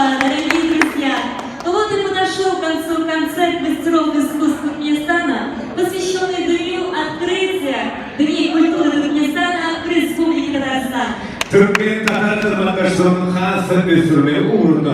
Дорогие друзья, вот и подошел к концу концерт мастеров искусств Туркменистана, посвященный Дню открытия Дней культуры Туркменистана в Республике Татарстан. Türkmen-tatar hyzmatdaşlygynyň has ösdürilmegi ugrunda.